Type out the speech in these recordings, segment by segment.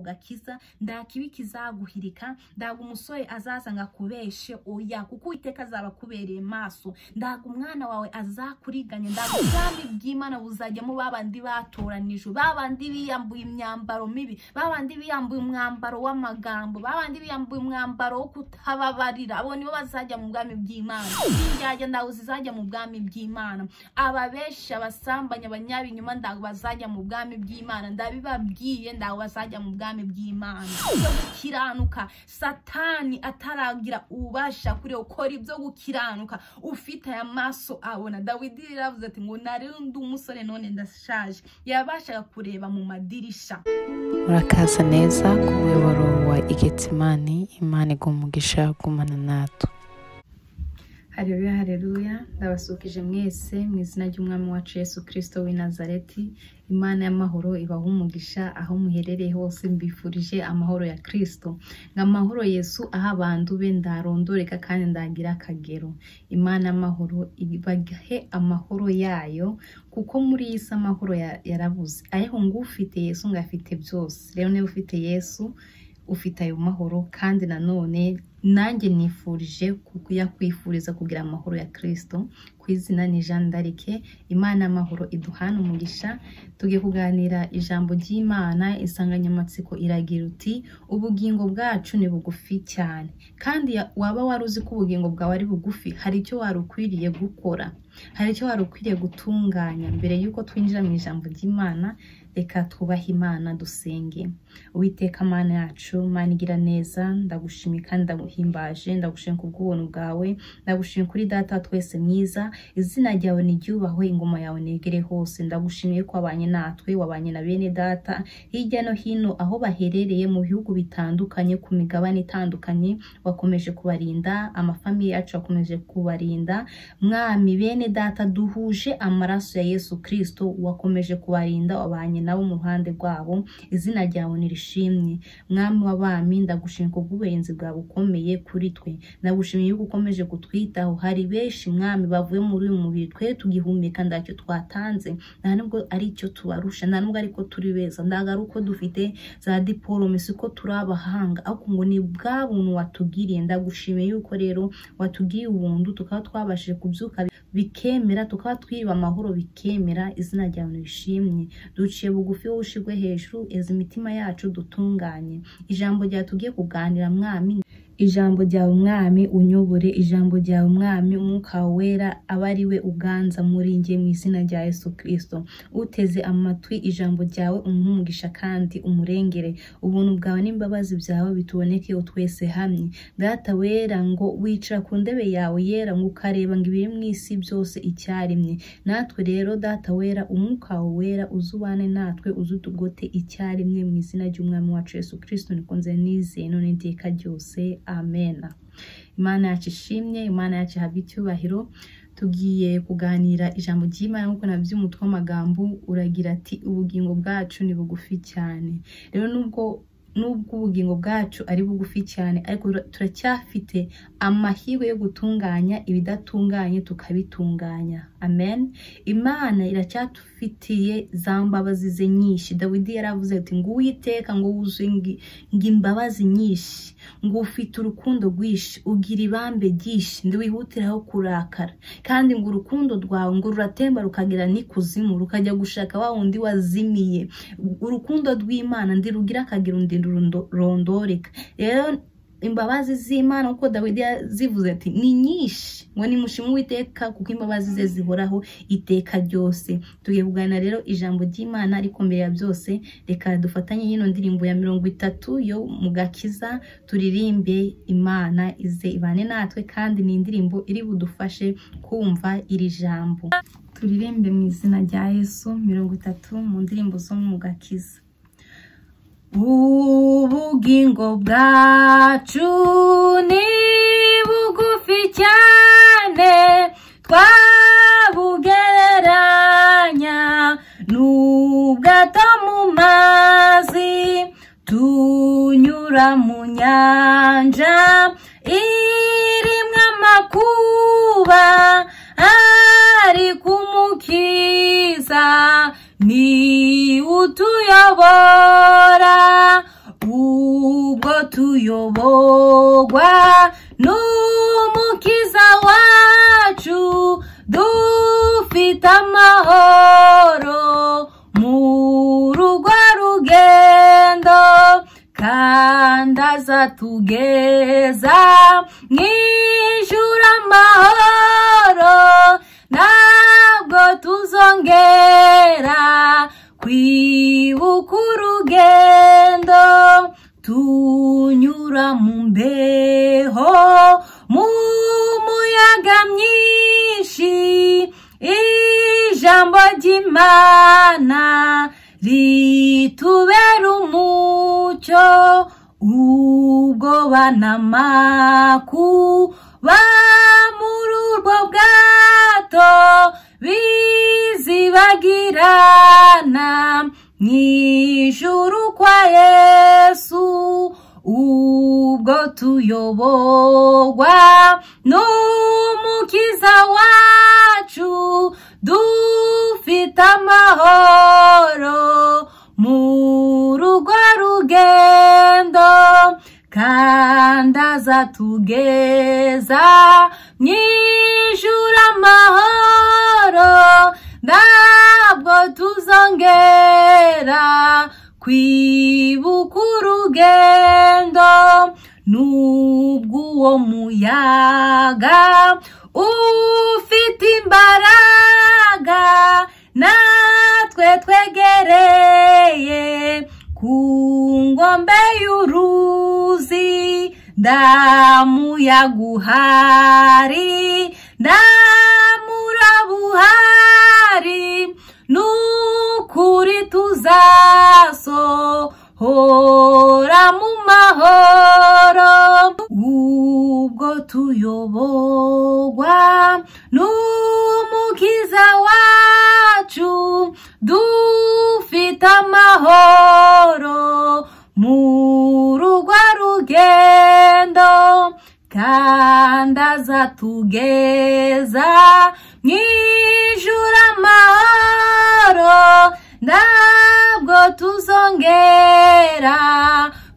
Gakiza ndakibi kizaguhirika, ndaga umusore azaza ngakubeshe oya, kuko Uwiteka azaba kubereye maso, ndaga umwana wawe azakuriganya, ndaga ubwami bw'Imana buzajyamo babandi batoranijwe, babandi biyambuye imyambaro mibi, babandi biyambuye umwambaro w'amagambo, babandi biyambuye umwambaro wo kutababarira, abo nibo bazajya mu bwami bw'Imana. Indyarya ndago zizajya mu bwami bw'Imana, ababeshi, abasambanya, abanyabinyoma ndago bazajya mu bwami bw'Imana, ndabibabwiye ndago bazajya mu bwami bw'Imana. Ibyo gukiranuka Satani ataragira ubasha kuri ukora ibyo gukiranuka ufite aya maso abona. Dawidi yaravuze ati ngo nari ndi umusore none ndashaje, yabashaga kureba mu madirisha. Murakaza neza ku muyoboro wa Igetsimani, Imana iguha umugisha gumana natwe. Haleluya, haleluya, ndabasukije mwese mu izina ry'Umwami wacu Yesu Kristo w'i Nazareti. Imana y'amahoro ibaha umugisha aho muherereye hose, mbifurije amahoro ya Kristo. Ngo amahoro Yesu aha abantu be ndarondoreka kandi ndagira akagero. Imana y'amahoro ibahe amahoro yayo, kuko muri iyi si amahoro yarabuze, ariko ngo ufite Yesu ngo afite byose. Rero niba ufite Yesu ufite ayo mahoro, kandi nanone nanjye nifurije kuyakwifuriza kugira amahoro ya Kristo. Ku izina ni Jeanne d'Arc. Imana amahoro iduhana umugisha. Tugiye kuganira ijambo ry'Imana, insanganyamatsiko iragira uti ubugingo bwacu ni bugufi cyane. Kandi waba wari uzi ko ubugingo bwawe ari bugufi, hari icyo wari ukwiriye gukora, hari icyo wari ukwiriye gutunganya. Mbere y'uko twinjira mu ijambo ry'Imana, reka twubahe Imana dusenge. Uwiteka Mana yacu, Mana igira neza, ndagushimye kandi ndaguhimbaje, ndagushimye kubw'ubuntu bwawe, ndagushimye kuri Data twese mwiza. Izina ryawe niryubahwe, ingoma yawe nigere hose. Ndagushimiye ko wabanye natwe, wabanye na bene data hirya no hino aho baherereye mu bihugu bitandukanye, ku migabane itandukanye, wakomeje kubarinda, amafamiye yacu wakomeje kubarinda. Mwami, bene data duhuje amaraso ya Yesu Kristo, wakomeje kubarinda, wabanye nabo mu ruhande rwabo. Izina ryawe nirishimwe. Mwami w'abami, ndagushimye kubw'uburinzi bwawe bukomeye kuri twe, ndagushimiye yuko ukomeje kutwitaho. Hari benshi Mwami bavuye muri uyu mubiri, twe tugihumeka ndacyo twatanze, nta nubwo ari icyo tubarusha, nta nubwo ariko turi beza, ntabwo ari uko dufite za diporome, siko turi abahanga, ariko ngo ni bwa buntu watugiriye. Ndagushimiye yuko rero watugiriye ubuntu, tukaba twabashije kubyuka bikemera, tukaba twiriwe amahoro bikemera. Izina ryawe nirishimwe. Duciye bugufi wowe ushirwe hejuru, eza imitima yacu dutunganye. Ijambo ryawe tugiye kuganira Mwami, ijambo ryawe Mwami unyobore, ijambo ryawe Mwami Umwuka Wera abe ari we uganza muri njye mu izina rya Yesu Kristo. Uteze amatwi ijambo ryawe umuhe umugisha kandi umurengere. Ubuntu bwawe n'imbabazi byawe bituboneke twese hamwe. Data wera, ngo wicara ku ntebe yawe yera, ngo ukareba ngo ibiri mu isi byose icyarimwe. Natwe rero Data wera, Umwuka wera uzubane natwe, uzutugote icyarimwe mu izina ry'Umwami wacu Yesu Kristo, nikunze nizeye none iteka ryose. Amena. Imana yacu ishimye, Imana yacu ihabwe icyubahiro. Tugiye kuganira ijambo ry'Imana nk'uko nabyo umutwe w'amagambo uragira ati ubugingo bwacu ni bugufi cyane. Rero nubwo ubugingo bwacu ari bugufi cyane, ariko turacyafite amahirwe yo gutunganya ibidatunganye tukabitunganya. Amen. Imana iracyatufitiye za mbabazi ze nyinshi. Dawidi yaravuze ati ngo Uwiteka ngo wuzuye ngo imbabazi nyinshi, ngo ufite urukundo rwinshi, ugira ibambe ryinshi, ntiwihutiraho kurakara, kandi ngo urukundo rwawe ngo ruratemba rukagera n'ikuzimu, rukajya gushaka wa wundi wazimiye. Urukundo rw'Imana ndirugira akagera undi rondoreka. Rero imbabazi z'Imana uko Dawidi yazivuze ati ni nyinshi, ngo nimushime Uwiteka kuko imbabazi ze zihoraho iteka ryose. Tugiye kuganira rero ijambo ry'Imana, ariko mbere ya byose reka dufatanye y'ino ndirimbo ya 30 yo mu gakiza, turirimbe Imana ize ibane natwe, kandi ni indirimbo iri budufashe kumva iri jambo. Turirimbe mu izina rya Yesu 30 mu ndirimbo zo mu gakiza. Ubugingo bwacu ni bugufi cyane, twabugereranya n'ubwato mu mazi, tunyura mu nyanja irimwo amakuba, ariko Umukiza ni utuyobora. Ubwo tuyoborwa n'Umukiza wacu, dufite amahoro muri urwo rugendo, kandi azatugeza mu ijuru amahoro. Ntabwo tuzongera kwibuka urugendo, tunyura mu mbeho, mu muyaga myinshi. Ijambo ry'Imana ritubera umucyo, ubwo banamakuba muri urwo bwato bizibagirana mu ijuru kwa Yesu. Ubwo tuyoborwa n'Umukiza wacu, dufite amahoro muri urwo rugendo, kandi azatugeza mu ijuru amahoro. Ntabwo tuzongera kwibuka urugendo, nubwo uwo muyaga ufite imbaraga, natwe twegereye ku nkombe y'uruzi. Ndamuyaga uhari, ndamuraba uhari, n'ukuri tuzasohora mu mahoro. Ubwo tuyoborwa n'Umukiza wacu, dufite amahoro muri urwo rugendo, kandi azatugeza mu ijuru amahoro. Ntabwo tuzongera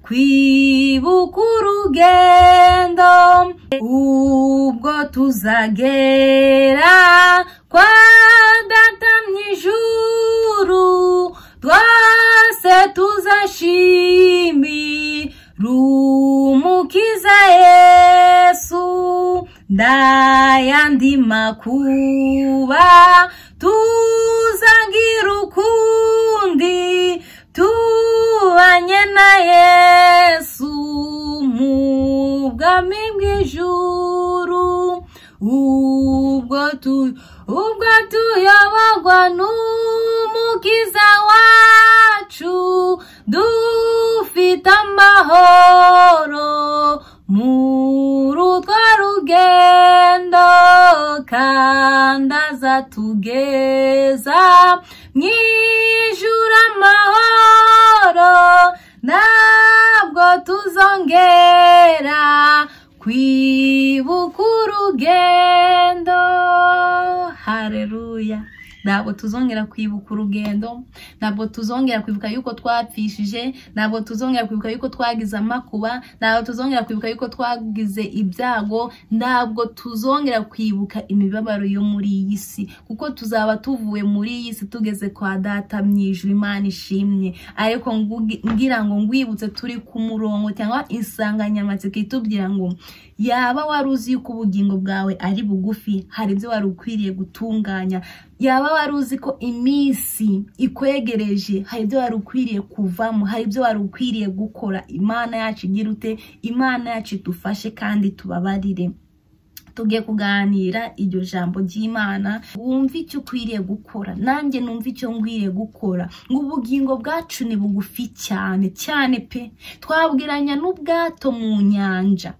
kwibuka urugendo, ubwo tuzagera kwa Data mu ijuru, twese tuzashimira Umukiza Yesu. Ndayandi makuba tuzagira ukundi, tubanye na Yesu mu bwami bw'ijuru. Ubwo tuyoborwa n'Umukiza wacu, dufite amahoro muri urwo rugendo, kandi azatugeza mu ijuru amahoro. Ntabwo tuzongera kwibuka urugendo. Haleluya. Ntabwo tuzongera kwibuka urugendo, ntabwo tuzongera kwibuka yuko twapfishije, ntabwo tuzongera kwibuka yuko twagize amakuba, ntabwo tuzongera kwibuka yuko twagize ibyago, ntabwo tuzongera kwibuka imibabaro yo muri iyi si, kuko tuzaba tuvuye muri iyi si tugeze kwa Data mu ijuru. Imana ishimye. Ariko ngira ngo ngwibutse, turi ku murongo cyangwa insanganyamatsiko itubwira ngo yaba wari uzi yuko ubugingo bwawe ari bugufi, hari ibyo wari ukwiriye gutunganya. Yaba wari uzi ko iminsi ikwegereje, hari ibyo wari ukwiriye kuvamo, hari ibyo wari ukwiriye gukora. Imana yacu igira ute? Imana yacu idufashe kandi tubabarire. Tugiye kuganira iryo jambo ry'Imana, wumve icyo ukwiriye gukora, nanjye numve icyo ngwiriye gukora. Ngo ubugingo bwacu ni bugufi cyane cyane pe, twabwiranya n'ubwato mu nyanja.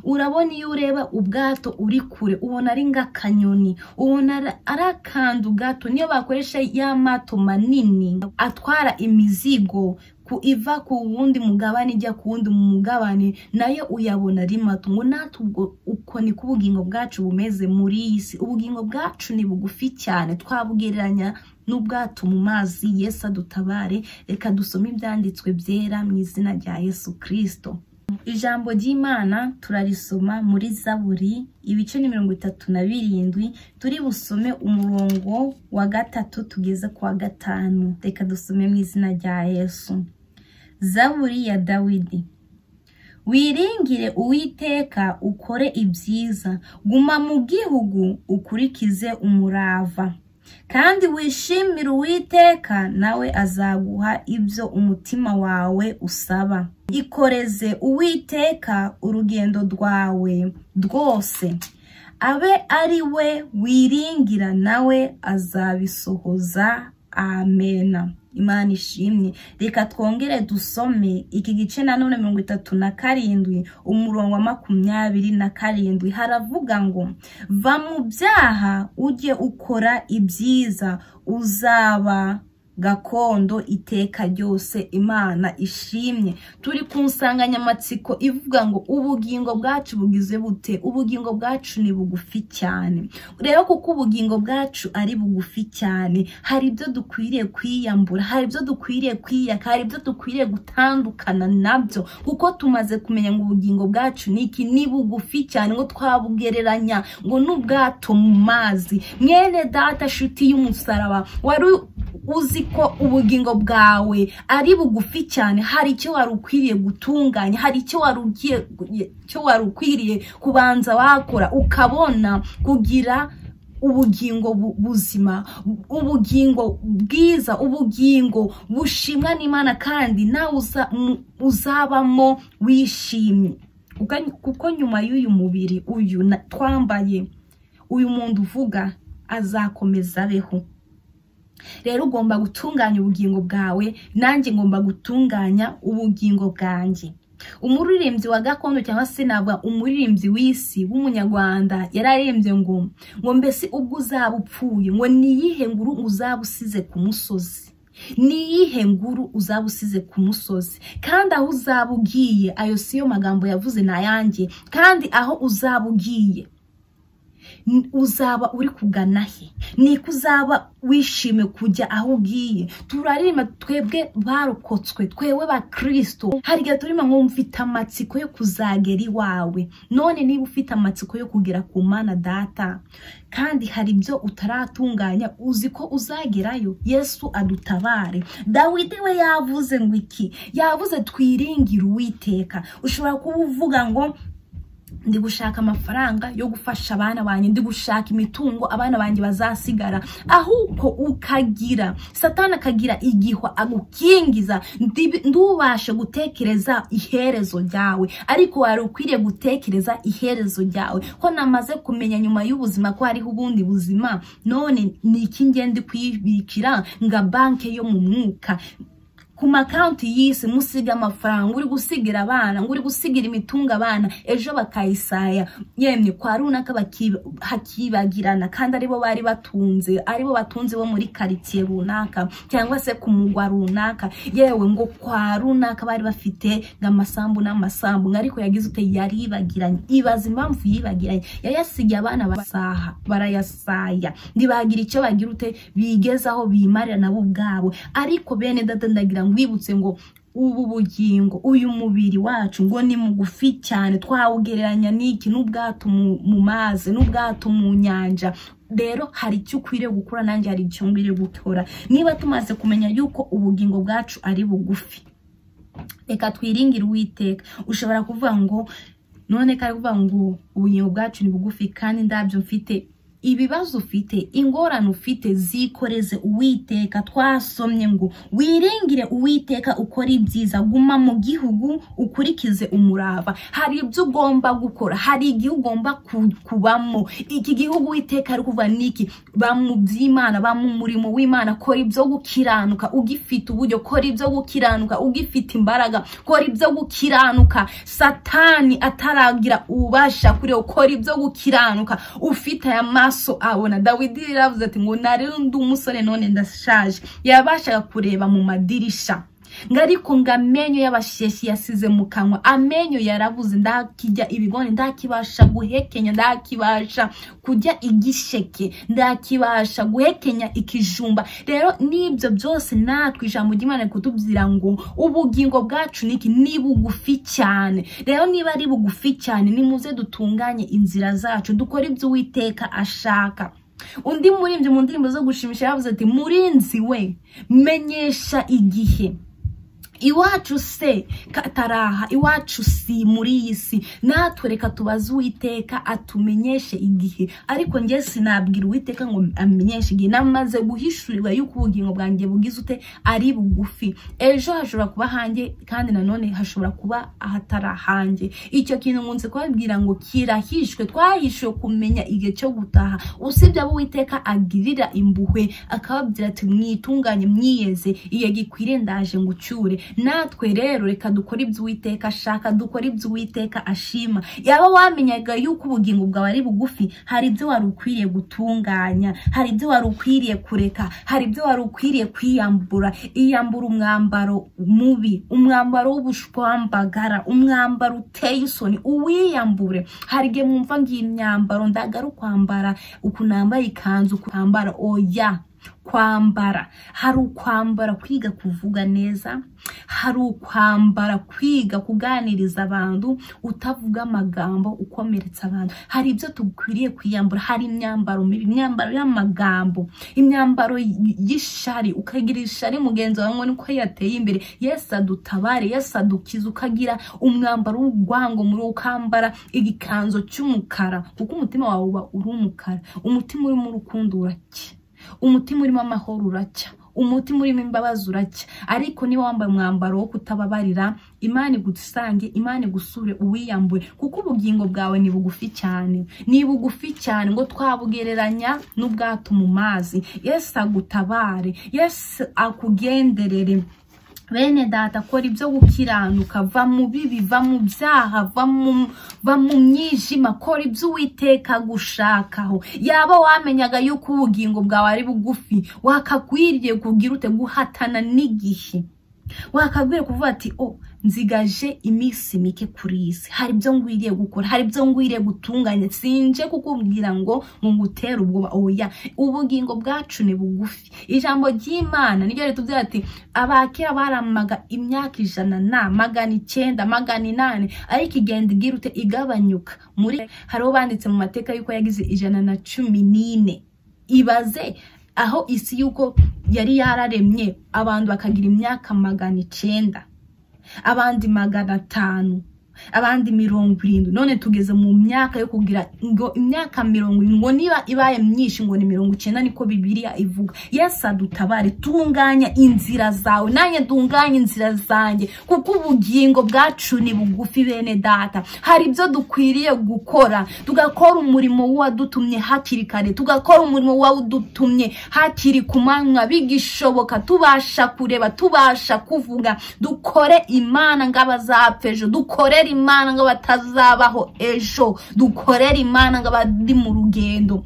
Urabona iyo ureba ubwato uri kure ubona ari ng'akanyoni, ubona ari akantu gato. Niyo bakoresha ya mato manini atwara imizigo iva ku wundi mugabane ijya ku wundi mugabane, nayo uyabona ari mato. Ngo natwe ubwo uko niko ubugingo bwacu bumeze muri iyi si. Ubugingo bwacu ni bugufi cyane, twabugereranya n'ubwato mu mazi. Yesu adutabare. Reka dusome ibyanditswe byera mu izina rya Yesu Kristo. Ijambo ry'Imana turarisoma muri Zaburi ibice ni 37, turi busome umurongo wa 3 tugeze ku wa 5. Reka dusome mu izina rya Yesu. Zaburi ya Dawidi. Wiringire Uwiteka ukore ibyiza, guma mu gihugu ukurikize umurava, kandi wishimire Uwiteka nawe azaguha ibyo umutima wawe usaba. Ikoreze Uwiteka urugendo rwawe rwose, abe ari we wiringira nawe azabisohoza. Amena. Imana ishimwe. Reka twongere dusome iki gice nanone 37 umurongo wa 27. Haravuga ngo va mu byaha ujye ukora ibyiza, uzaba gakondo iteka ryose. Imana ishimwe. Turi ku nsanganyamatsiko ivuga ngo ubugingo bwacu bugize bute? Ubugingo bwacu ni bugufi cyane. Rero kuko ubugingo bwacu ari bugufi cyane, hari ibyo dukwiriye kwiyambura, hari ibyo dukwiriye kwiyaka, hari ibyo dukwiriye gutandukana nabyo, kuko tumaze kumenya ngo ubugingo bwacu niki, ni bugufi cyane, ngo twabugereranya ngo n'ubwato mu mazi. Mwene data shuti y'umusaraba, wari uzi ko ubugingo bwawe ari bugufi cyane, hari icyo wari ukwiriye gutunganya, hari icyo wari ukwiriye kubanza wakora ukabona kugira ubugingo buzima, ubugingo bwiza, ubugingo bushimwa n'Imana, kandi nawe uzabamo wishimye. Kuko nyuma y'uyu mubiri uyu twambaye, uyu muntu uvuga azakomeza abeho. Rero ugomba gutunganya ubugingo bwawe, nanjye ngomba gutunganya ubugingo bwanjye. Umuririmbyi wa gakondo cyangwa se nabwa umuririmbyi w'isi w'umunyarwanda yararembye ngo mbese ubwo uzaba upfuye, ngo niyihe nguru uzaba usize ku musozi, niyihe nguru uzaba usize ku musozi, kandi aho uzaba ugiye, ayo siyo magambo yavuze nayanjye, kandi aho uzaba ugiye uzaba uri kugana he, niko uzaba wishime kujya aho ugiye. Turarima twebwe barokotswe, twewe ba Kristo, hari igihe turima ngo mfite amatsiko yo kuzagera iwawe. None niba ufite amatsiko yo kugera ku Mana Data, kandi hari ibyo utaratunganya, uzi ko uzagerayo. Yesu adutabare. Dawidi we yavuze ngo iki? Yavuze twiringire Uwiteka. Ushobora kuba uvuga ngo ndi gushaka amafaranga yo gufasha abana banjye, ndi gushaka imitungo abana banjye bazasigara, ahubwo ukagira Satani akagira igihwa agukingiza, ndubashe gutekereza iherezo ryawe. Ariko wari ukwiriye gutekereza iherezo ryawe, ko namaze kumenya nyuma y'ubuzima ko hariho ubundi buzima. None ni iki ngende kwibikira nga banke yo mu mwuka? Ku makonti y'isi musiga amafaranga, uri gusigira abana, uri gusigira imitungo abana, ejo bakayisaya yemye kwa runaka hakibagirana, kandi aribo bari batunze, aribo batunze bo muri quartier runaka cyangwa se ku mugwa runaka, yewe ngo kwa runaka bari bafite ngamasambu n'amasambu, ariko yagize ute? Yaribagiranye. Ibaza impamvu yibagiranye, yayasigiye abana basaha barayasaya, ntibagira icyo bagira ute, bigezaho bimarira nabo ubwabo. Ariko bene data ndagira ngwibutse ngo ubu bugingo, uyu mubiri wacu ngo ni mugufi cyane, twawugereranya n'iki? N'ubwato mu mazi, n'ubwato mu nyanja. Rero hari icyo ukwiriye gukora, nanjye hari icyo ngwiriye gukora. Niba tumaze kumenya yuko ubugingo bwacu ari bugufi, reka twiringire Uwiteka. Ushobora kuvuga ngo none kari kuvuga ngo ubugingo bwacu ni bugufi kandi ndabyo mfite. Ibibazo ufite, ingorane ufite, zikoreze Uwiteka. Twasomye ngo wiringire Uwiteka ukora ibyiza, guma mu gihugu ukurikize umurava. Hari ibyo ugomba gukora, hari igihe ugomba kubamo. Iki gihugu Uwiteka ari kuvuga niki? Ba mu by'Imana, ba mu murimo w'Imana, kora ibyo gukiranuka ugifite uburyo, kora ibyo gukiranuka ugifite imbaraga, kora ibyo gukiranuka Satani ataragira ububasha kuri wowe, kora ibyo gukiranuka ufite aya maso abona. Dawidi yaravuze ati ngo nari ndi umusore none ndashaje. Yabashaga kureba mu madirisha. Ngo ariko ngo amenyo y'abasheshi yasize mu kanwa, amenyo yarabuze, ndakijya ibigoni, ndakibasha guhekenya, ndakibasha kurya igisheke, ndakibasha guhekenya ikijumba. Rero n'ibyo byose natwe ijambo ry'Imana kutubwira ngo ubugingo bwacu niki? Ni bugufi cyane. Rero niba ari bugufi cyane, nimuze dutunganye inzira zacu, dukore ibyo Uwiteka ashaka. Undi muririmbyi mu ndirimbo zo gushimisha yavuze ati murinzi we menyesha igihe, iwacu se kataraha, iwacu si muri iyi si. Natwe reka tubaze Uwiteka atumenyeshe igihe. Ariko njye sinabwira Uwiteka ngo amenyeshe igihe, namaze guhishurirwa yuko ubugingo bwanjye bugize ute? Ari bugufi. Ejo hashobora kuba hanjye, kandi nanone hashobora kuba ahatari ahanjye. Icyo kintu nkunze kubabwira ngo kirahishwe, twahishwe kumenya igihe cyo gutaha. Usibye abo Uwiteka agirira impuhwe akababwira ati mwitunganye, mwiyeze, igihe gikwiriye ndaje ngucyure. Natwe rero reka dukore ibyo Uwiteka ashaka, dukore ibyo Uwiteka ashima. Yaba wamenyaga yuko ubugingo bwawe ari bugufi, hari ibyo wari ukwiriye gutunganya, hari ibyo wari ukwiriye kureka, hari ibyo wari ukwiriye kwiyambura. Iyambura umwambaro mubi, umwambaro w'ubushwambagara, umwambaro uteye isoni, uwiyambure. Hari igihe mwumva ngiyi imyambaro ndagaru kwambara uku nambaye ikanzu, kwambara oya kwambara. Hari ukwambara kwiga kuvuga neza, hari ukwambara kwiga kuganiriza abantu utavuga amagambo ukomeretsa abantu. Hari ibyo dukwiriye kwiyambura, hari imyambaro mibi, imyambaro y'amagambo, imyambaro y'ishari, ukagira ishari mugenzi wawe ngo niko yateye imbere. Yesu adutabare, Yesu adukize. Ukagira umwambaro w'urwango muri, ukambara igikanzo cy'umukara, kuko umutima wawe uba uri umukara. Umutima urimo urukundo uracya, umutima urimo amahoro uracya, umutima urimo imbabazi uracya. Ariko niba wambaye umwambaro wo kutababarira, Imana igusange, Imana igusure, uwiyambure, kuko ubugingo bwawe ni bugufi cyane, ni bugufi cyane ngo twabugereranya n'ubwato mu mazi. Yesu agutabare, Yesu akugenderere. Bene data, kora ibyo gukiranuka, va mu bibi, va mu byaha, va mu mwijima, kora ibyo Uwiteka gushakaho. Yaba wamenyaga yuko ubugingo bwawe ari bugufi, wakakwiriye kugira ute? Guhatana n'igihe. Wakakwiriye kuvuga ati oh, nzigaje iminsi mike kuri iyi si, hari ibyo ngwiriye gukora, hari ibyo ngwiriye gutunganya. Sinje kukubwira ngo ngutere ubwoba, oya, ubugingo bwacu ni bugufi. Ijambo ry'Imana niryo ritubwira ati abakera baramaga imyaka 100 na 900, 800, ariko igenda igira ute? Igabanyuka. Muri hariho banditse mu mateka yuko yagize 114. Ibaze aho isi yuko yari yararemye abantu bakagira imyaka 900, abandi 500, abandi 70. None tugeze mu myaka yo kugira ngo imyaka 70, ngo niba ibaye myinshi ngo ni 90, niko Bibiliya ivuga. Yesu adutabare, tunganya inzira zawe, nanjye tunganya inzira zanjye, kuko ubugingo bwacu ni bugufi. Bene data, hari ibyo dukwiriye gukora, tugakora umurimo w'uwadutumye hakiri kare, tugakora umurimo w'uwadutumye hakiri ku manywa, bigishoboka, tubasha kureba, tubasha kuvuga. Dukore Imana ng'abazapfa ejo, dukore Imana ngo batazabaho ejo, dukorere Imana ngo abari mu rugendo.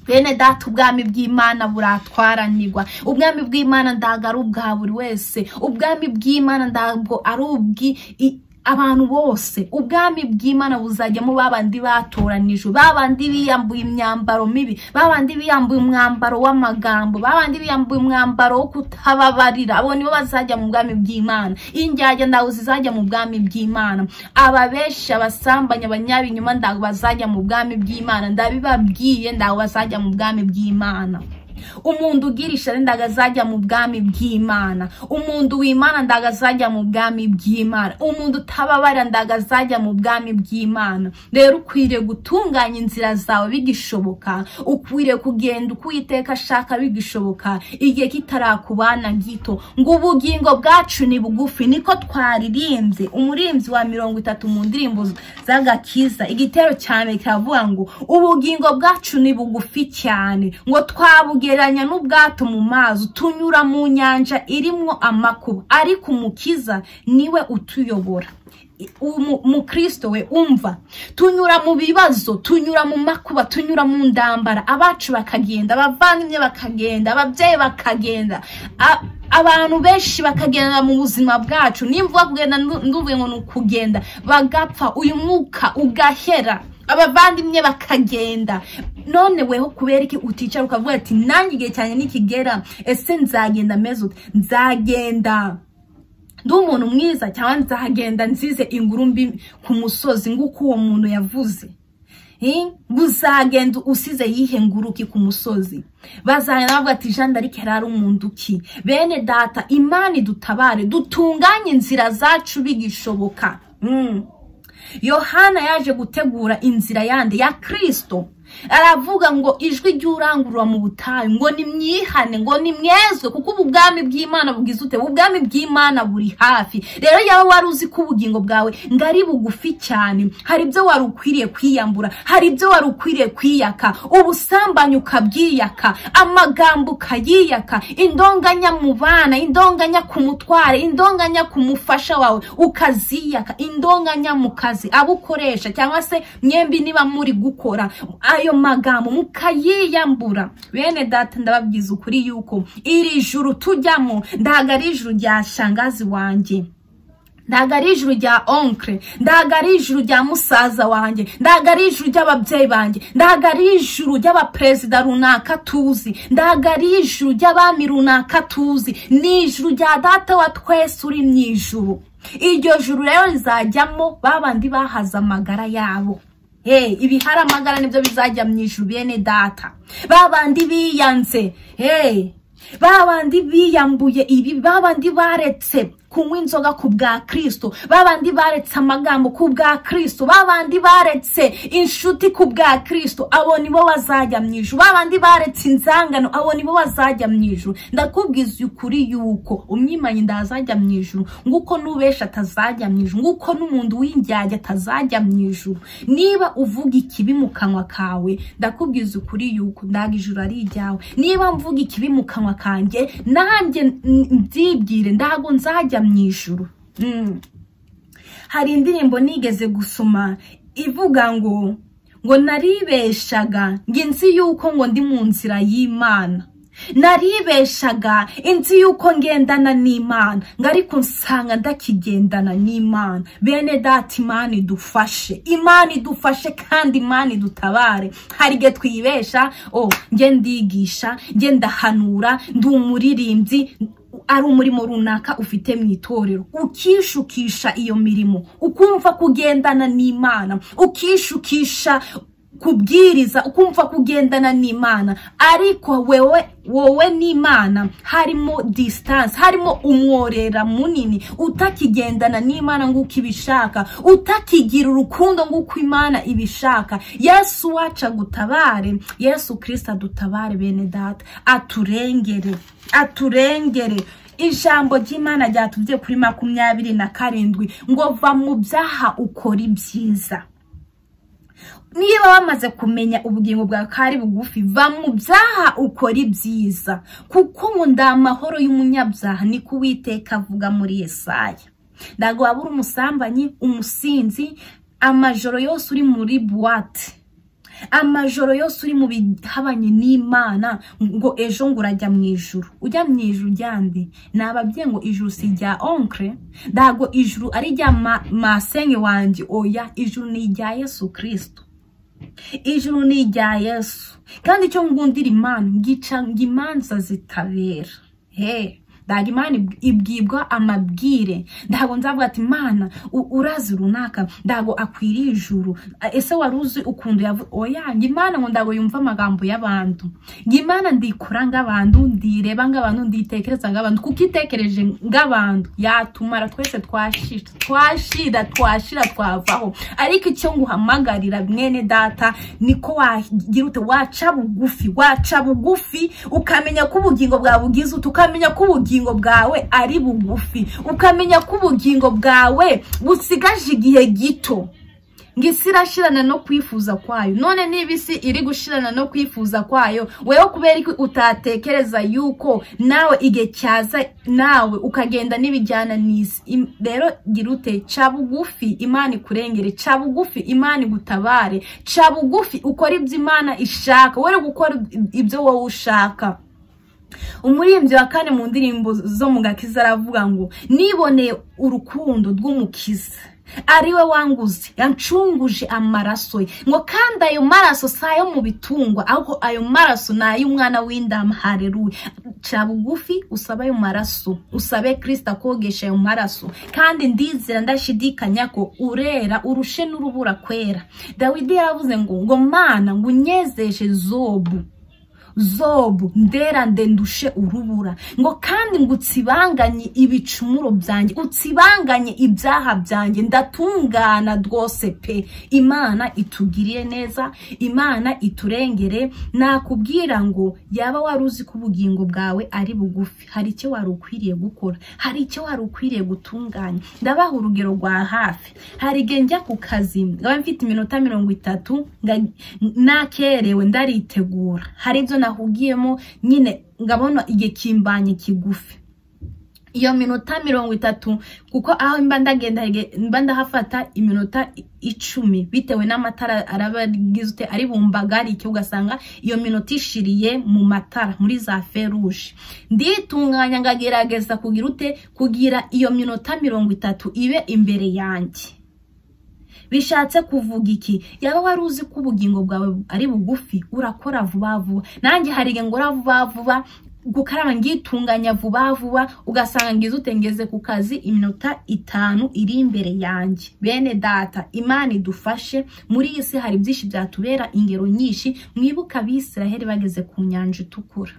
Bene data, ubwami bw'Imana buratwaranirwa. Ubwami bw'Imana ndago ari ubwa buri wese, ubwami bw'Imana ndago ari ubwi abantu bose. Ubwami bw'Imana buzajyamo babandi batoranijwe, babandi biyambuye imyambaro mibi, babandi biyambuye umwambaro w'amagambo, babandi biyambuye umwambaro wo kutababarira. Abo nibo bazajya mu bwami bw'Imana. Indyarya ndago zizajya mu bwami bw'Imana. Ababeshi, abasambanya, abanyabinyoma ndago bazajya mu bwami bw'Imana. Ndabibabwiye, ndago bazajya mu bwami bw'Imana. Umuntu ugira ishari ndago azajya mu bwami bw'Imana. Umuntu w'Imana ndago azajya mu bwami bw'Imana. Umuntu utababara ndago azajya mu bwami bw'Imana. Rero ukwiriye gutunganya inzira zawe bigishoboka, ukwiriye kugenda uko Uwiteka ashaka bigishoboka, igihe kitarakubana gito. Ngo ubugingo bwacu ni bugufi, niko twaririmbye. Umuririmbyi wa 30 mu ndirimbo z'agakiza, igitero cyane kiravuga ngo ubugingo bwacu ni bugufi cyane, ngo twabugereranya n'ubwato mu mazi, tunyura mu nyanja irimwo amakuba, ariko Umukiza niwe utuyobora. Umukristo we umva, tunyura mu bibazo, tunyura mu makuba, tunyura mu ndambara, abacu bakagenda, abavandimwe bakagenda, ababyeyi bakagenda, Abantu benshi bakagenda mu buzima bwacu, nimvuga kugenda nduvuye ngo ni ukugenda, bagapfa, uyu mwuka ugahera, abavandimwe bakagenda. None weho kubera iki uticara ukavuga ati nanjye igihe cyane nikigera, ese nzagenda meze ute? Nzagenda ndi umuntu mwiza cyangwa nzagenda nzize inguru mbi ku musozi nguko uwo muntu yavuze? Uzagenda usize yihe nguruki ku musozi? Bazagenda bavuga ati Jean d'Arc yari umuntu ki? Bene data, Imana idutabare, dutunganye inzira zacu bigishoboka. Yohana yaje gutegura inzira yande ya Kristo. Aravuga ngo ijwi ry'urangurura mu butayu, ngo nimwihane, ngo nimwezwe, kuko ubwami bw'Imana bugize ute? Ubwami bw'Imana buri hafi. Rero yawe wari uzi ko ubugingo bwawe ngari bugufi cyane, hari ibyo wari ukwiriye kwiyambura, hari ibyo wari ukwiriye kwiyaka, ubusambanyi ukabyiyaka, amagambo ukayiyaka, indonganya mu bana, indonganya ku mutware, indonganya ku mufasha wawe ukaziyaka, indonganya mu kazi abo ukoresha cyangwa se mwembi niba muri gukora, ayo magambo mukayiyambura. Bene data, ndababwiza ukuri yuko iri juru tujyamo ndaga ari ijuru rya shangazi wanjye, ndaga ari ijuru rya onkre, ndaga ari ijuru rya musaza wanjye, ndaga ari ijuru ry'ababyeyi banjye, ndaga ari ijuru ry'abaperezida runaka tuzi, ndaga ari ijuru ry'abami runaka tuzi, ni ijuru rya data wa twese uri mu ijuru. Iryo juru rero rizajyamo babandi bahaza amagara yabo. Hey, ibihara amagara nibyo bizajya mu ijuru bene data. Babandi biyanze, hey, babandi biyambuye ibi, babandi baretse kunywa inzoga ku bwa Kristo, babandi baretse amagambo ku bwa Kristo, babandi baretse inshuti ku bwa Kristo, abo nibo bazajya mu ijuru. Babandi baretse inzangano, abo nibo bazajya mu ijuru. Ndakubwiza ukuri yuko umwimanyi ndazajya mu ijuru, nguko nubesha atazajya mu ijuru, nguko n'umuntu w'indyarya atazajya mu ijuru. Niba uvuga ikibi mu kanwa kawe, ndakubwiza ukuri yuko ndaga ijuru ari iryawe. Niba mvuga ikibi mu kanwa kanjye, nanjye mbyibwire, ndago nzajya mu ijuru. Hari indirimbo nigeze gusoma ivuga ngo naribeshaga nzi yuko ngo ndi mu nzira y'Imana, naribeshaga inzi yuko ngendana n'Imana, ariko nsanga ndakigendana n'Imana. Bene data, Imana idufashe, Imana idufashe kandi Imana idutabare. Hari igihe twibesha, oh nge ndigisha, nge ndahanura, ndi umuririmbyi, ari umurimo runaka ufite mu itorero, ukishukisha iyo mirimo, ukumva kugendana n'Imana, ukishukisha kubwiriza, ukumva kugendana n'Imana, ariko wewe n'Imana harimo distance, harimo umworera munini, utakigendana n'Imana nguko ibishaka, utakigira urukundo nguko Imana ibishaka. Yesu waca gutabare, Yesu Kristo adutabare bene data, aturengere, aturengere. Ijambo ry'Imana ryatubye kuri 27 ngo va mu byaha ukora ibyiza. Niba wamaze kumenya ubugingo bwa kari bugufi, va mu byaha ukora ibyiza, kuko ngo ndamahoro y'umunyabyaha, niko Uwiteka avuga muri Yesaya. Ndago wabura umusambanyi, umusinzi, amajoro yose uri muri boîte, amajoro yose uri mu bihabanye n'Imana, ngo ejo ngo urajya mu ijuru. Ujya mu ijuru ryande? Nababwiye ngo ijuru si rya onkre, ndago ijuru ari rya masenge wanjye, oya, ijuru ni rya Yesu Kristo. Ijuru ni rya Yesu. Kandi icyo ngundira Imana, ngica imanza zitabera. Hey, ndaga Imana ibwibwa amabwire. Ndago nzavuga ati Imana urazi runaka, ndago akwiriye ijuru. Ese waruzi ukuntu yavuze? Oya, Imana ngo ndago yumva amagambo y'abantu. Imana ndikora ng'abantu, ndireba ng'abantu, nditekereza ng'abantu, kuko itekereje ng'abantu yatumara twese twashira twashira twavaho. Ariko icyo nguhamagarira mwene data, niko wagira ute? Waca bugufi, waca bugufi, ukamenya ko ubugingo bwawe bugize ute, ukamenya ko ubugingo bwawe ari bugufi, ukamenya ko ubugingo bwawe busigaje igihe gito. Ngisi irashirana no kwifuza kwayo. None niba isi iri gushirana no kwifuza kwayo, wewe kubera iki utatekereza yuko nawe igihe cyaza nawe ukagenda n'ibijyana n'isi? Rero gira ute? Ca bugufi, Imana ikurengere, ca bugufi, Imana igutabare, ca bugufi ukora ibyo Imana ishaka, wewe gukora ibyo wowe ushaka. Umuririmbyi wa kane mu ndirimbo zo mu gakiza aravuga ngo niboneye urukundo rw'umukiza ariwe wanguze, yancunguje amaraso ye, ngo kandi ayo maraso si ayo mu bitungwa, ahubwo ayo maraso ni ay'umwana w'intama. Haleluya. Ca bugufi usabe ayo maraso, usabe Kristo akogesha ayo maraso, kandi ndizera ndashidikanya ko urera urushe n'urubura kwera. Dawidi yaravuze ngo Mana ngo unyezeshe zobu ndera ndendushe urubura, ngo kandi ngo utsibanganye ibicumuro byanjye, utsibanganye ibyaha byanjye, ndatungana rwose pe. Imana itugiriye neza, Imana iturengere. Nakubwira ngo yaba wari uzi ko ubugingo bwawe ari bugufi, hari icyo wari ukwiriye gukora, hari icyo wari ukwiriye gutunganya. Ndabaha urugero rwa hafi. Hari igihe njya ku kazi ngaba mfite iminota 30 nakerewe, ndaritegura, hari ibyo nahugiyemo nyine, ngabona igihe kimbanye kigufi, iyo minota 30, kuko aho mba ndagenda mba ndahafata iminota 10 bitewe n'amatara arabagize ari bumbagarike, ugasanga iyo minota ishiriye mu matara muri za feruje. Nditunganya ngagerageza kugira ute, kugira iyo minota 30 ibe imbere yanjye. Bishatse kuvuga iki? Yaba wari uzi ko ubugingo bwawe ari bugufi, urakora vuba vuba. Nanjye hari igihe ngora vuba vuba, gukaraba ngitunganya vuba vuba, ugasanga ngize utengeze ku kazi iminota 5 iri imbere yanjye. Bene data, Imana idufashe. Muri iyi si hari byinshi byatubera ingero nyinshi. Mwibuka Abisiraheli bageze ku nyanja itukura,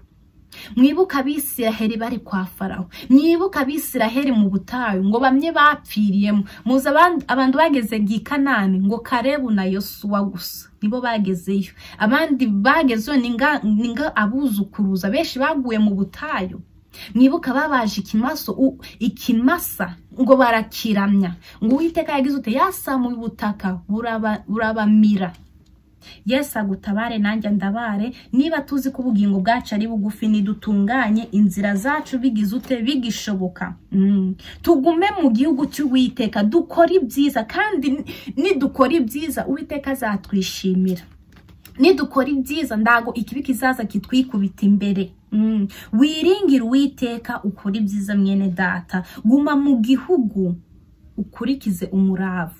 mwibuka Abisiraheli bari kwa Farawo, mwibuka Abisiraheli mu butayu ngo bamwe bapfiriyemo. Muzi abantu bageze i Kanani ngo Kalebu na Yosuwa gusa nibo bagezeyo, abandi bagezeyo ninga abuzukuruza benshi baguye mu butayu. Mwibuka babaje ikimasa ngo barakiramya, ngo Uwiteka yagize ute, yasamuye ubutaka burabamira. Yesu agutabare nanjye ndabare. Niba tuzi ko ubugingo bwacu ari bugufi, nidutunganye inzira zacu bigize ute, bigishoboka. Tugume mu gihugu cy'Uwiteka, dukora ibyiza, kandi nidukora ibyiza Uwiteka azatwishimira. Nidukora ibyiza ndago ikibi kizaza kitwikubita imbere. Wiringire Uwiteka ukora ibyiza mwene data. Guma mu gihugu ukurikize umurava.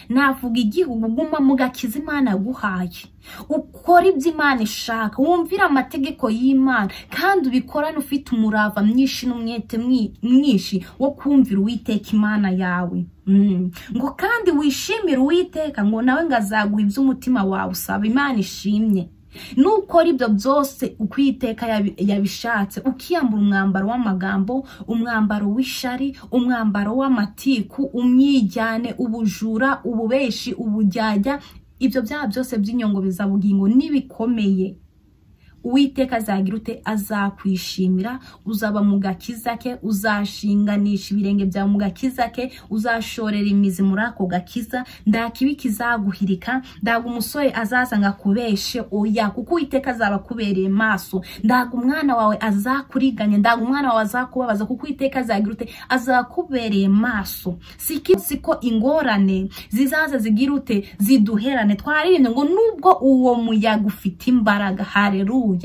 Navuga igihugu, guma mu gakiza Imana yaguhaye, ukora ibyo Imana ishaka, wumvira amategeko y'Imana, kandi ubikorane ufite umurava mwinshi n'umwete mwinshi wo kumvira Uwiteka Imana yawe. Ngo kandi wishimire Uwiteka, ngo nawe ngazaguha ibyo umutima wawe usaba. Imana ishimye. Nukora ibyo byose uko Uwiteka yabishatse, ukiyambura umwambaro w'amagambo, umwambaro w'ishari, umwambaro w'amatiku, umwijyane, ubujura, ububeshi, ubujyajya, ibyo byaha byose by'inyongobezabugingo nibikomeye, Uwiteka azagira ute, azakwishimira. Uzaba mu gakiza ke, uzashinganisha ibirenge byawe mu gakiza ke, uzashorera imizi muri ako gakiza. Nda kibi kizaguhirika, ndaga umusore azaza ngakubeshe, oya, kuko Uwiteka azaba akubereye maso. Ndaga umwana wawe azakuriganya, ndaga umwana wawe azakubabaza, kuko Uwiteka azagira ute, azakubereye maso. Siko ingorane zizaza zigira ute, ziduherane. Twaririmbye ngo nubwo uwo muyaga ufite imbaraga, haleluya,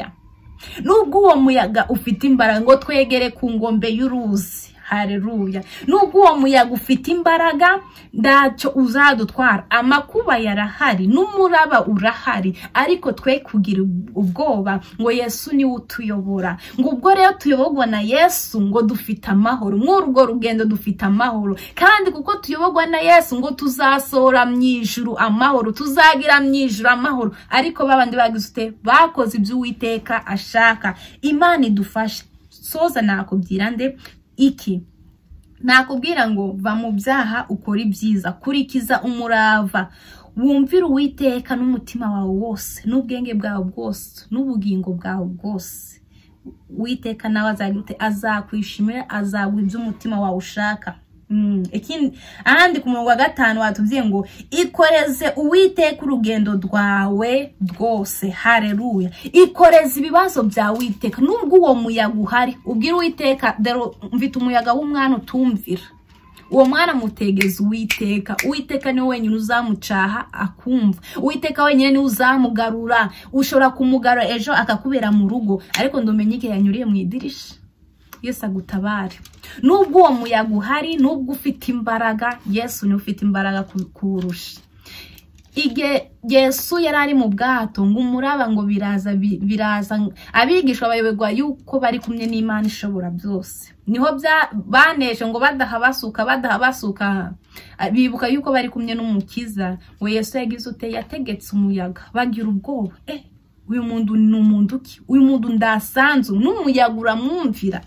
nubwo uwo muyaga ufite imbaraga, ngo twegere ku ngombe y'uruzi, haleluya. Nubwo uwo muyaga ufite imbaraga, ndacyo uzadutwara. Amakuba yarahari n'umuraba urahari, ariko twe kugira ubwoba ngo Yesu niwe utuyobora. Ngo ubwo rero tuyoborwa na Yesu, ngo dufite amahoro muri urwo rugendo, dufite amahoro. Kandi kuko tuyoborwa na Yesu, ngo tuzasohora mu ijuru amahoro, tuzagira mu ijuru amahoro. Ariko babandi bagize ute, bakoze ibyo Uwiteka ashaka. Imana idufashe. Soza nakubwira nde iki? Nakubwira ngo va mu byaha ukora ibyiza, kurikiza umurava, wumvira Uwiteka n'umutima wawe wose, n'ubwenge bwawe bwose, n'ubugingo bwawe bwose. Uwiteka nawe azakwishimira, azaguha ibyo umutima wawe ushaka. Ahandi ku murongo wa 5 watubwiye ngo ikoreze Uwiteka urugendo rwawe rwose. Haleluya. Ikoreze ibibazo bya Uwiteka. Nubwo uwo muyaga uhari, ubwira Uwiteka, dore mfite umuyaga w'umwana utumvira, Uwo mwana mutegeza Uwiteka. Uwiteka niwe wenyine uzamucaha akumva. Uwiteka wenyine niwe uzamugarura. Ushobora kumugarura ejo akakubera mu rugo, ariko ndumenye igihe yanyuriye mu idirisha. Yesu agutabare. Nubwo uwo muyaga uhari, nubwo ufite imbaraga, Yesu niwe ufite imbaraga kurusha. Igihe Yesu yari ari mu bwato ngo umuraba ngo biraza biraza, abigishwa bayoberwa yuko bari kumwe n'Imana ishobora byose. Niho baneshe ngo badaha basuka, bibuka yuko bari kumwe n'Umukiza. Ngo Yesu yagize ute? Yategetse umuyaga, bagira ubwoba. Uyu muntu ni umuntu ki? Uyu muntu ndasanzwe, n'umuyaga uramwumvira.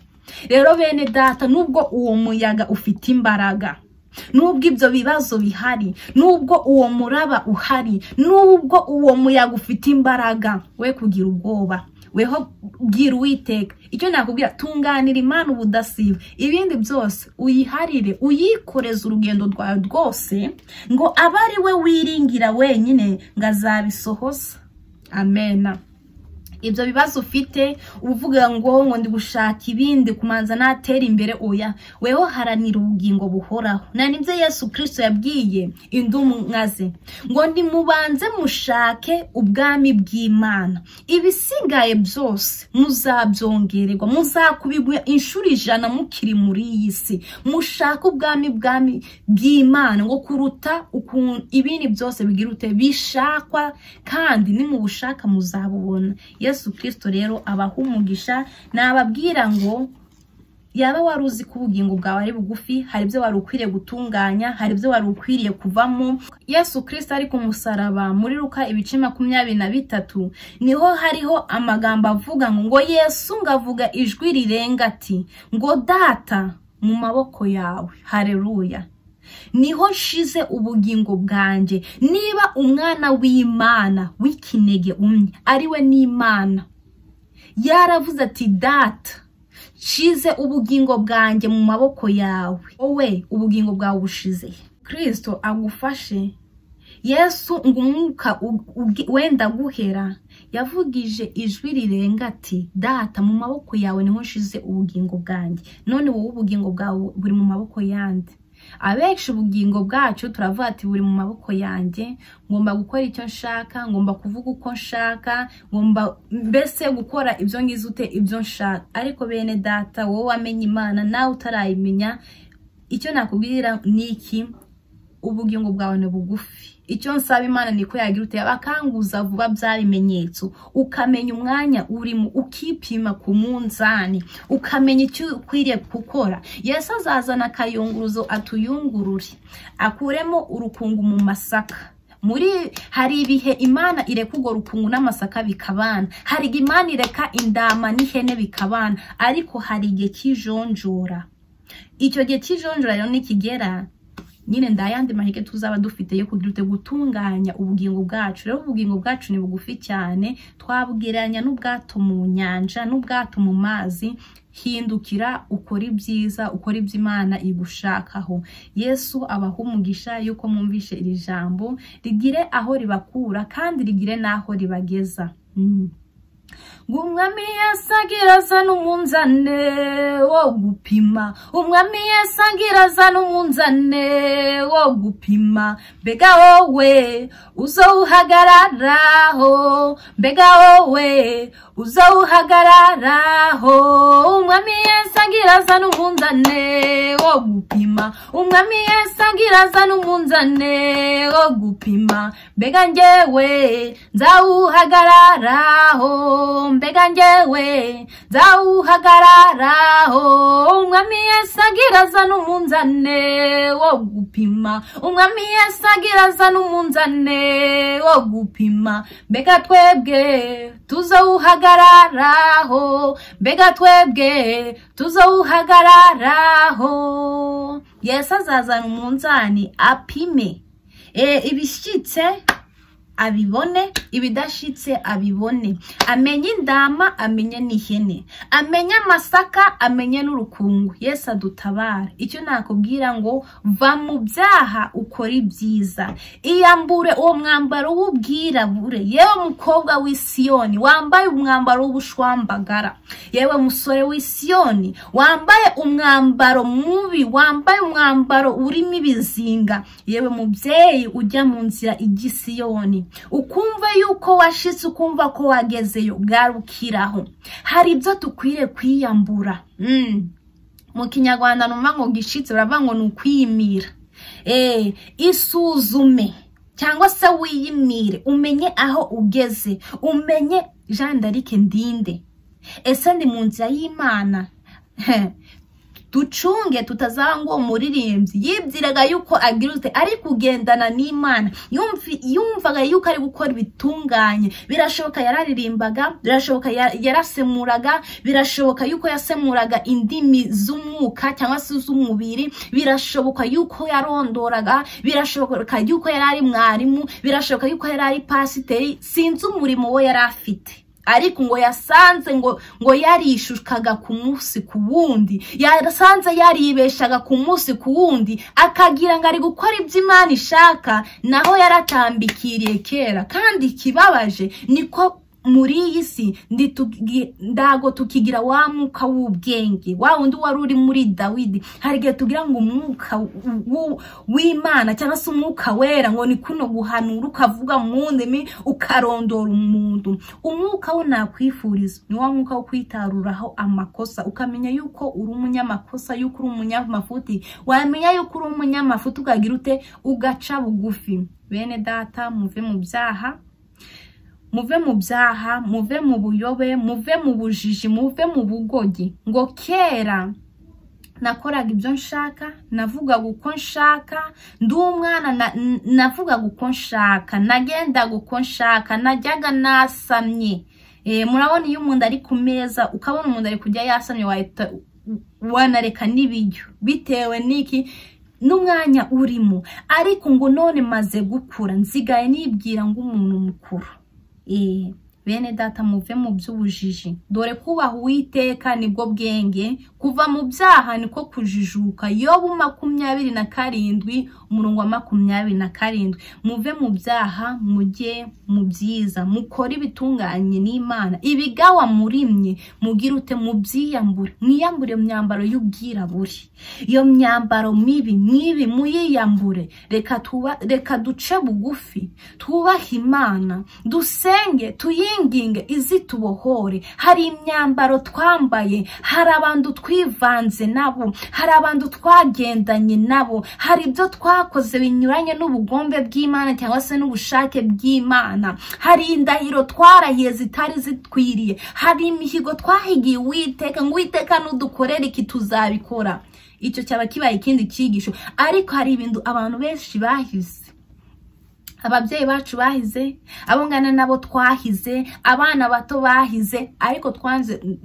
Rero bene data, nubwo uwo muyaga ufite imbaraga, nubwo ibyo bibazo bihari, nubwo uwo muraba uhari, nubwo uwo muyaga ufite imbaraga, we kugira ubwoba, weho bwira Uwiteka. Icyo nakubwira, tunganira Imana ubudasiba, ibindi byose uyiharire, uyikoreze urugendo rwawe rwose, ngo abe ari we wiringira wenyine, ngo azabisohoza. Amena. Ibyo bibazo ufite uvuga ngo ndi gushaka ibindi kumanza natera imbere, oya, weho haranira ubugingo buhoraho. Na nibyo Yesu Kristo yabwiye intumwa ze ngo nimubanze mushake ubwami bw'Imana, ibisigaye byose muzabyongererwa, muzakubigwa inshuro 100 mukiri muri iyi si. Mushake ubwami bw'Imana ngo kuruta ibindi byose bigira ute bishakwa, kandi nimubushaka muzabubona. Yesu Kristo rero abaha umugisha. Nababwira ngo yaba wari uzi ko ubugingo bwawe ari bugufi, hari ibyo wari ukwiriye gutunganya, hari ibyo wari ukwiriye kuvamo. Yesu Kristo ari ku musaraba muri Luka ibice 23 niho hariho amagambo avuga ngo Yesu ngavuga ijwi rirenga ati ngo Data, mu maboko yawe, haleluya, niho nshize ubugingo bwanjye. Niba umwana w'Imana w'ikinege umwe ari we n'Imana yaravuze ati Data, nshize ubugingo bwanjye mu maboko yawe, wowe ubugingo bwawe bushize. Kristo agufashe. Yesu ngo umwuka wenda guhera, yavugije ijwi rirenga ati Data, mu maboko yawe niho nshize ubugingo bwanjye. None wowe ubugingo bwawe buri mu maboko yande? Abenshi ubugingo bwacu turavuga ati buri mu maboko yanjye, ngomba gukora icyo nshaka, ngomba kuvuga uko nshaka, ngomba mbese gukora ibyo ngize ute ibyo nshaka. Ariko bene data, wowe wamenye Imana nawe utarayimenya, icyo nakubwira ni iki? Ubugingo bwawe ni bugufi. Icyo nsaba Imana ni ko yagira ute abakanguza vuba bya bimenyetso, ukamenya umwanya urimo, ukipima ku munzani, ukamenya icyo ukwiriye gukora. Yesu azazana akayunguruzo atuyungurure, akuremo urukungu mu masaka. Muri hari ibihe Imana ireka urwo rukungu n'amasaka bikabana, hari Imana ireka indama n'ihene bikabana, ariko hari igihe cy'ijonjora. Icyo gihe cy'ijonjora rero nikigera, nyine ndayandi mahike tuzaba dufite yo kugira ute gutunganya ubugingo bwacu. Rero ubugingo bwacu ni bugufi cyane, twabwiranya n'ubwato mu nyanja, n'ubwato mu mazi. Hindukira ukora ibyiza, ukora iby'Imana igushakaho. Yesu abaha umugisha yuko mwumvishe iri jambo, rigire aho ribakura kandi rigire n'aho ribageza. Umwami Yesu agira azana umunzane wo gupima, Umwami Yesu agira azana umunzane wo gupima, mbega wowe uzowuhagararaho, mbega wowe uzowuhagararaho. Umwami Yesu agira azana umunzane wo gupima, Umwami Yesu agira azana umunzane wo gupima, mbega njyewe nzawuhagararaho, mbega njyewe nzawuhagararaho. Umwami Yesu agira azana umunzane wo gupima, Umwami Yesu agira azana umunzane wo gupima, mbega twebwe tuzawuhagararaho, mbega twebwe tuzawuhagararaho. Yesu azazana umunzani apime ibishyitse abibone, ibidashitse abibone, amenye indama amenye n'ihene, amenye amasaka amenye n'urukungu. Yesu adutabara. Icyo nakubwira ngo va mu byaha ukore ibyiza, iyambure uwo mwambaro w'ubwirabure. Yewe mukobwa w'Isiyoni wambaye umwambaro w'ubushwambagara, yewe musore w'Isiyoni wambaye umwambaro mubi, wambaye umwambaro urimo ibizinga, yewe mubyeyi ujya mu nzira ijya Isiyoni ukumva yuko washitse, ukumva ko wagezeyo, garukiraho. Hari ibyo dukwiriye kwiyambura. Mu Kinyarwanda numva ngo gishitse baravuga ngo ni ukwiyimira. Isuzume cyangwa se wiyimire, umenye aho ugeze, umenye Jeanne d'Arc ndinde, ese ndi mu nzira y'Imana? Ducunge tutazaba ngo umuririmbyi yibwiraga yuko agira ute ari kugendana n'Imana, yumvaga yuko ari gukora ibitunganye. Birashoboka yararirimbaga, birashoboka yarasemuraga, birashoboka yuko yasemuraga indimi z'umwuka cyangwa se z'umubiri, birashoboka yuko yarondoraga, birashoboka yuko yari ari mwarimu, birashoboka yuko yari ari pasiteri, sinzi umurimo we yari afite. Ariko ngo yasanze ngo yarishukaga ku munsi ku wundi, yasanze yaribeshaga ku munsi ku wundi, akagira ngo ari gukora ibyo Imana ishaka, naho yaratambikiriye kera. Kandi ikibabaje niko muri iyi si ndago tukigira wa mwuka w'ubwenge, wa wundi wari uri muri Dawidi. Hari igihe tugira ngo umwuka w'Imana cyangwa se umwuka wera ngo ni kuno guhanura ukavuga mu ndimi ukarondora umuntu. Umwuka wo nakwifuriza ni wa mwuka wo kwitaruraho amakosa, ukamenya yuko uri umunyamakosa, yuko uri umunyamafuti. Wamenya yuko uri umunyamafuti ukagira ute, ugaca bugufi. Bene data, muve mu byaha, muve mu byaha, muve mu buyobe, muve mu bujiji, muve mu bugogi. Ngo kera nakoraga ibyo nshaka, navugaga uko nshaka, ndi umwana navugaga uko nshaka, nagendaga uko nshaka, najyaga nasamye. Murabona iyo umuntu ari ku meza ukabona umuntu ari kujya yasamye, wahita wanareka n'ibiryo bitewe n'iki n'umwanya urimo. Ariko ngo none maze gukura nsigaye nibwira ngo umuntu mukuru. Bene data, muve mu by'ubujiji, dore kubaha Uwiteka nibwo bwenge, kuva mu byaha niko kujijuka. Yobu 27 umurongo wa 27. Muve mu byaha mujye mu byiza, mukore ibitunganye n'Imana, ibigawa murimye mugire ute, mubyiyambure, mwiyambure myambaro y'ubwirabure, iyo myambaro mibi mwibi muyiyambure. Reka duce bugufi, twubahe Imana, dusenge, tuyinginge izitubohore. Hari imyambaro twambaye, hari abantu twivanze nabo, hari abantu twagendanye nabo, hari ibyo twakoze binyuranye n'ubugombe bw'Imana cyangwa se n'ubushake bw'Imana, hari indahiro twarahiye zitari zitwiriye, hari imihigo twahigiye Uwiteka ngo Uwiteka nudukorere iki tuzabikora. Icyo cyaba kibaye ikindi cyigisho. Ariko hari ibintu abantu benshi bahize, ababyeyi bacu bahize, abo ngana nabo twahize, abana bato bahize, ariko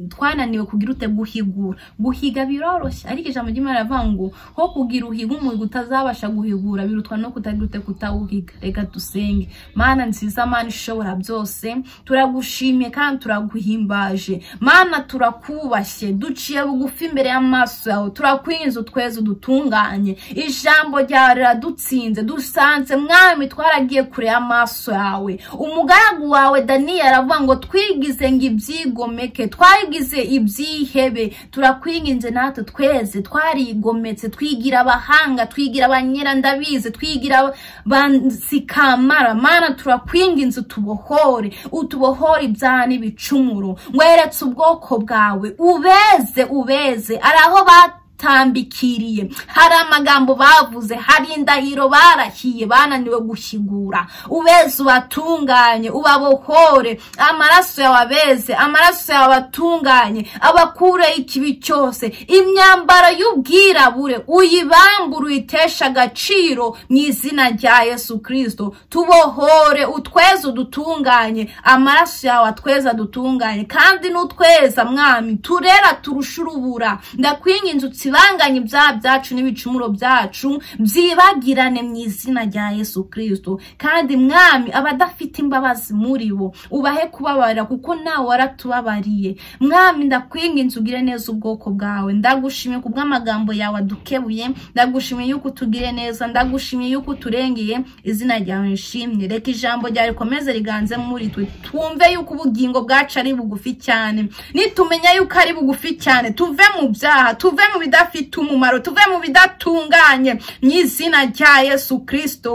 twananiwe kugira ute, guhigura. Guhiga biroroshye, ariko ijambo ry'Imana rivuga ngo ho kugira uhiga umuhigo utazabasha guhigura birutwa no kutagira ute, kutawuhiga. Reka dusenge. Mana nziza, Mana ishobora byose, turagushimye kandi turaguhimbaje. Mana turakubashye, duciye bugufi imbere y'amaso yawe, turakwinze utweze udutunganye. Ijambo ryawe riradutsinze, dusanze Mwami twaragiye kure y'amaso yawe. Umugaragu wawe Daniel aravuga ngo twigize ngo ibyigomeke, twagize ibyihebe. Turakwinginze natwe tweze, twarigometse, twigira abahanga, twigira abanyerandabizi, twigira bansikamara. Mana turakwinginze utubohore, utubohore ibyaha n'ibicumuro. Weretse ubwoko bwawe, ubeze, ubeze. Ari aho batambikiriye, hari amagambo bavuze, hari indahiro barahiye bananiwe guhigura. Ubeze ubatunganye, ubabohore, amaraso yawe abeze, amaraso yawe abatunganye, abakure ikibi cyose. Imyambaro y'ubwirabure uyibambure, uyiteshe agaciro mu izina rya Yesu Kristo. Tubohore, utweze udutunganye, amaraso yawe atweze adutunganye. Kandi n'utweza Mwami turera turusha urubura. Ndakwinginze Dusibanganye ibyaha byacu n'ibicumuro byacu, byibagirane mu izina rya Yesu Kristo. Kandi Mwami, abadafite imbabazi muri bo ubahe kubabarira, kuko nawe waratubabariye. Mwami, ndakwinginze ugire neza ubwoko bwawe. Ndagushimiye kubw'amagambo yawe adukebuye, ndagushimiye yuko utugire neza, ndagushimiye yuko uturengeye. Izina ryawe nshimye. Reka ijambo ryawe rikomeze riganze muri twe, twumve yuko ubugingo bwacu ari bugufi cyane. Nitumenya yuko ari bugufi cyane, tuve mu byaha, tuve mu bidafite umumaro, tuve mu bidatunganye, mu izina rya Yesu Kristo.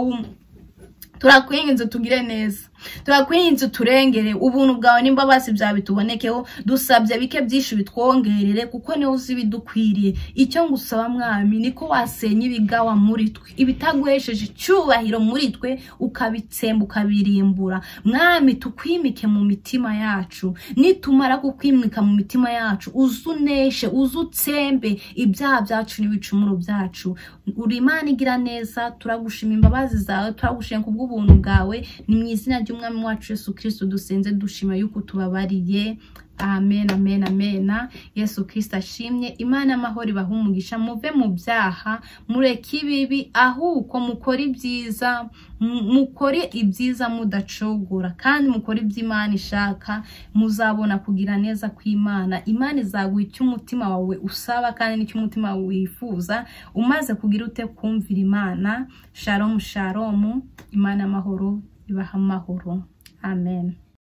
Turakwinginze tugire neza, turakwinginze uturengere, ubuntu bwawe n'imbabazi byawe bitubonekeho. Dusabye bike byinshi bitwongerere, kuko niwe uzi ibidukwiriye. Icyo ngusaba Mwami, niko wasenya ibigawa muri twe, ibitaguhesheje icyubahiro muri twe, ukabitsemba ukabirimbura. Mwami, tukwimike mu mitima yacu. Nitumara kukwimika mu mitima yacu, uzuneshe, uzutsembe ibyaha byacu n'ibicumuro byacu. Uri Imana igira neza, turagushima imbabazi zawe, turagushima kubw'ubuntu bwawe. Ni mu izina ry'Umwami wacu Yesu Kristo dusenze dushima yuko tubabariye. Amen, amen, amen. Yesu Kristo ashimye. Imana amahoro ibahe umugisha. Muve mu byaha, mureke ibibi, ahubwo mukore ibyiza, mukore ibyiza mudacogora, kandi mukore ibyo Imana ishaka, muzabona kugira neza kw'Imana. Imana izaguha icyo umutima wawe usaba kandi n'icyo umutima wawe wifuza, umaze kugira ute kumvira Imana. Shalom, shalom. Imana amahoro ibaha amahoro. Amen.